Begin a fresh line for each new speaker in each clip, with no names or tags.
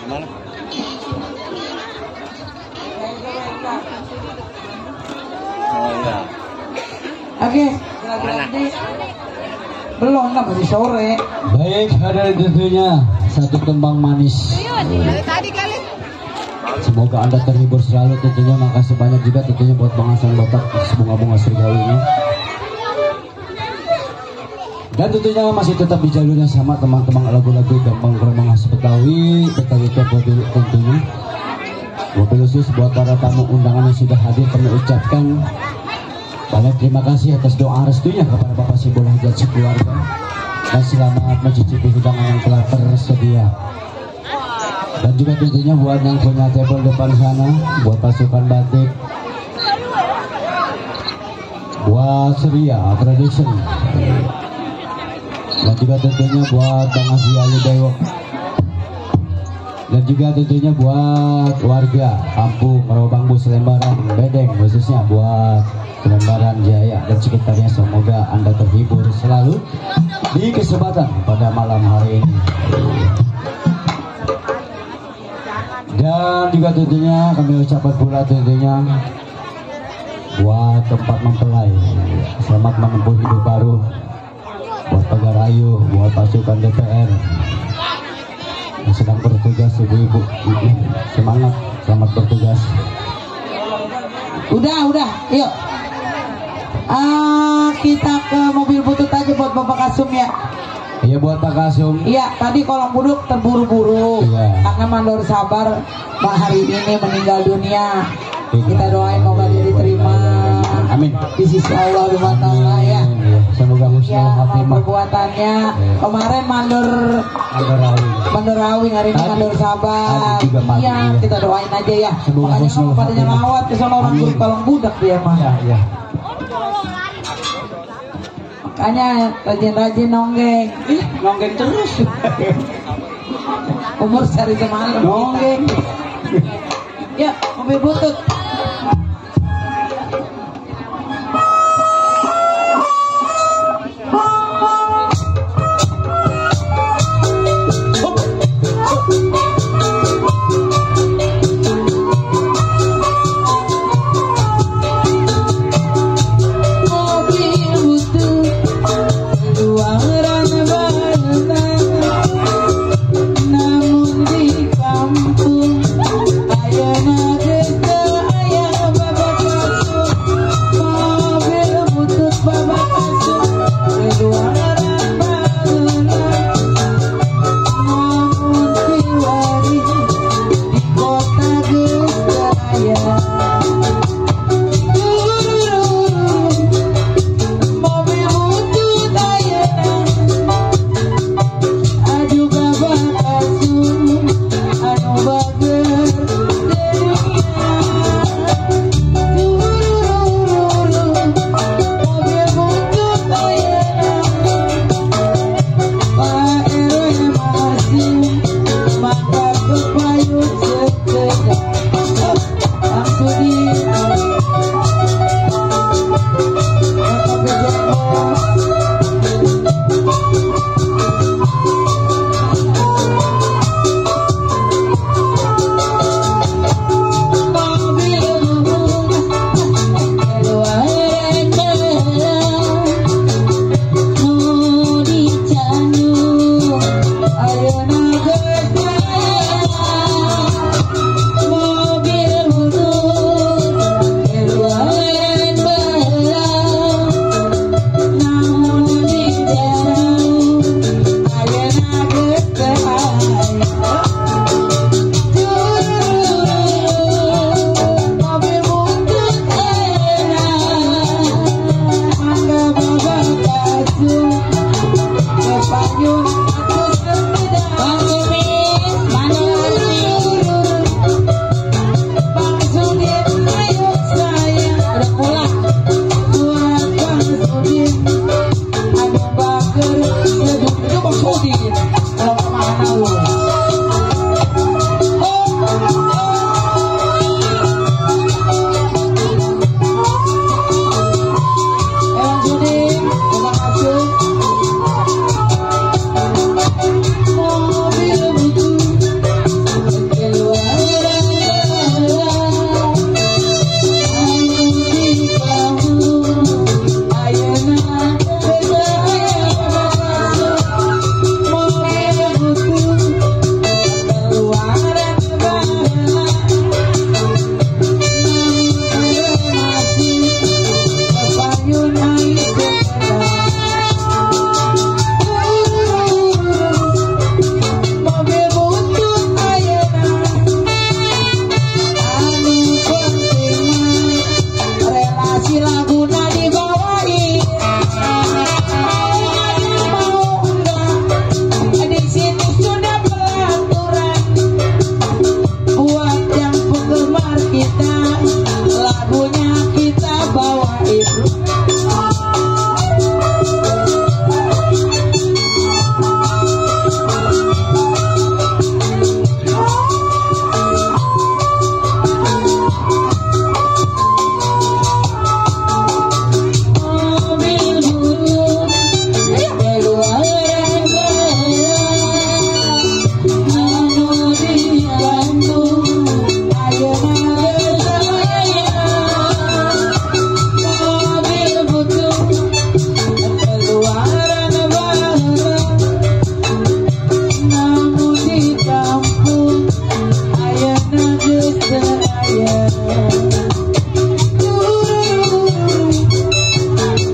Gimana? Oh iya.
Oke, belum lah, masih sore.
Baik, ada tentunya satu tembang manis. Semoga Anda terhibur selalu tentunya. Makasih banyak juga tentunya buat Bang Hasan Botak bunga-bunga Surgawi ini. Dan tentunya masih tetap di jalurnya sama teman-teman, lagu-lagu Gambang Kromong khas Betawi tempo dulu tentunya. Mobil khusus buat para tamu undangan yang sudah hadir, kami ucapkan banyak terima kasih atas doa restunya kepada Bapak Simbol Hajat sekeluarga, dan selamat mencicipi hidangan yang telah tersedia. Dan juga tentunya buat yang punya table depan sana, buat pasukan batik, buat Surya Production, dan juga tentunya buat Bang Asli Ali Dewo, dan juga tentunya buat warga kampung Rawabangbu Selembaran Bedeng, khususnya buat Selembaran Jaya dan sekitarnya. Semoga Anda terhibur selalu di kesempatan pada malam hari ini. Dan juga tentunya kami ucapkan pula tentunya buat tempat mempelai, selamat menempuh hidup baru. Buat Pagarayu, buat pasukan DPR yang sedang bertugas, ibu-ibu, semangat, selamat bertugas.
Udah, yuk. Kita ke mobil butut aja buat Bapak Kasum ya.
Iya, buat Pak Kasum.
Iya, tadi kolong buduk terburu-buru.
Iya.
Karena mandor sabar Pak hari ini meninggal dunia. Kita doain moga dia diterima.
Amin.
Di sisi Allah Subhanahu wa taala ya.
Semoga husnul
Ya,
khatimah.
perbuatannya kemarin mandor Rawing, hari ini mandor sabar.
Hari juga pagi,
Iya,
iya.
kita doain aja ya.
Semoga
Makanya
husnul
kamu pada
khatimah.
nyelawat ke sana orang buruk kolong budak dia mah.
Iya.
Makanya rajin-rajin nonggeng.
Nonggeng terus.
Umur sehari semalam nonggeng. Ya, mobil butut.
Namun di kampung ayana desa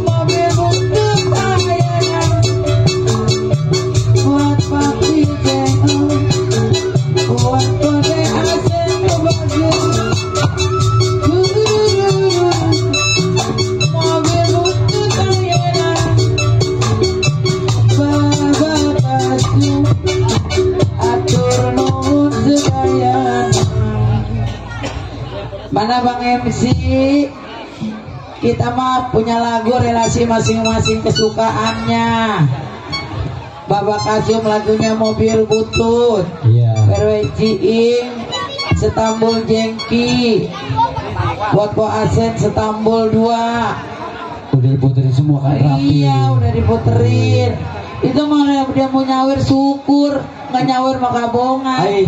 mobil buntut ayah buat papi jengol buat kode asen kebahagiaan mobil buntut ayah babapasku atur nuhun sedaya. Mana Bang MC? Kita mah punya lagu relasi masing-masing kesukaannya. Babak Kasum lagunya mobil butut.
Iya.
Perwe Ciing Setambul Jengki. Buat Po Asen Setambul 2.
Udah diputerin semua kan rapi.
Iya udah diputerin. Itu mah dia mau nyawer syukur, nggak nyawer maka bongan.
Hai.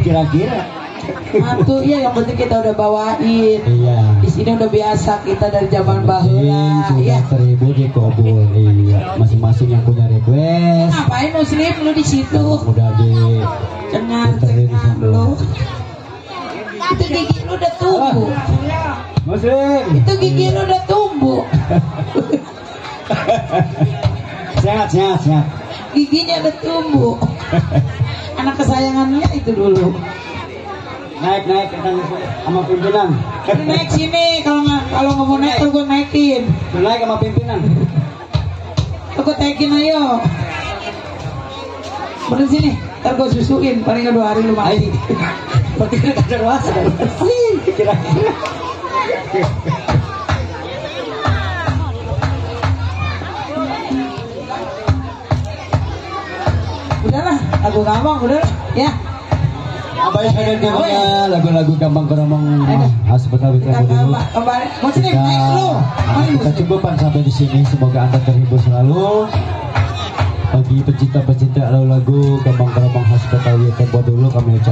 Kira-kira.
Mantu ya yang penting kita udah bawain.
Iya.
Di sini udah biasa kita dari zaman bahula.
Sudah
Ya.
terhibur di kabul. Iya. Masing-masing yang punya request.
Ngapain muslim lu di situ?
Udah di
Cengar-cengar lu. Itu gigi lu udah tumbuh.
Muslim.
Itu gigi lu udah tumbuh.
Sehat.
Giginya udah tumbuh. Anak kesayangannya itu dulu.
Naik kita sama pimpinan.
Lu naik sini kalau nggak mau naik gue naikin.
Lu naik sama pimpinan.
Aku naikin ayo. Bener sini, ntar gue susuin. Paling nggak 2 hari lu mati.
Berarti kan ada rasa. Kira-kira.
Udahlah, lagu gampang udah ya.
Apa yang ada di mana lagu-lagu gampang keromong Betawi
Kita kembali. Mau sini naik lu.
kita cukupkan sampai di sini. Semoga Anda terhibur selalu. Bagi pecinta-pecinta lagu-lagu gampang keromong khas Betawi tempo dulu kami ucapkan